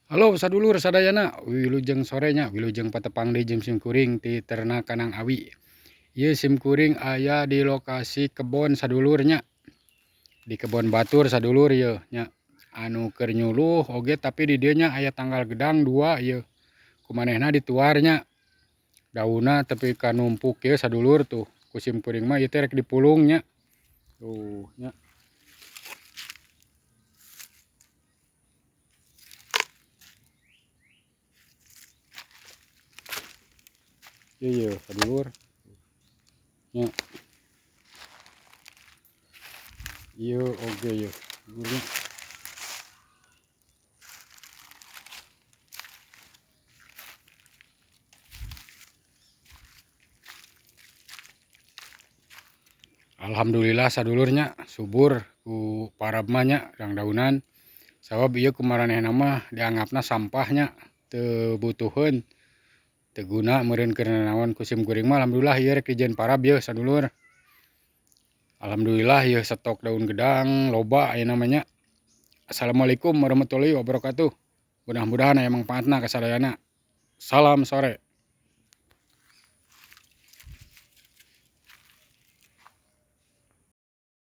Halo sadulur sadayana, wilujeng sore nya, wilujeng patepang deui jeung sim kuring ti Ternak Kanang Awi. Ieu sim kuring aya di lokasi kebon sadulur nya. Di kebon batur sadulur ieu nya. Anu keur nyuluh oge tapi di dieu nya aya tanggal gedang 2 ieu. Kumanehna dituar nya. Daunna tepi ka numpuk ieu sadulur tuh. Ku sim kuring mah ieu teh rek dipulung nya. Tuh nya. Iya, sadulur. Nya. Iya, oge ieu. Dulurnya. Alhamdulillah sadulurnya subur ku parab mah nya dangdaunan. Sabab ieu kumaranehna mah dianggapna sampahnya teu butuheun, teu guna meureun keur nanaon ku sim kuring mah alhamdulillah ieu rek dijieun parab yeuh sadulur. Alhamdulillah ieu stok daun gedang loba ayeuna mah nya. Assalamualaikum warahmatullahi wabarakatuh. Mudah-mudahan aya mangpaatna ka sadayana. Salam sore.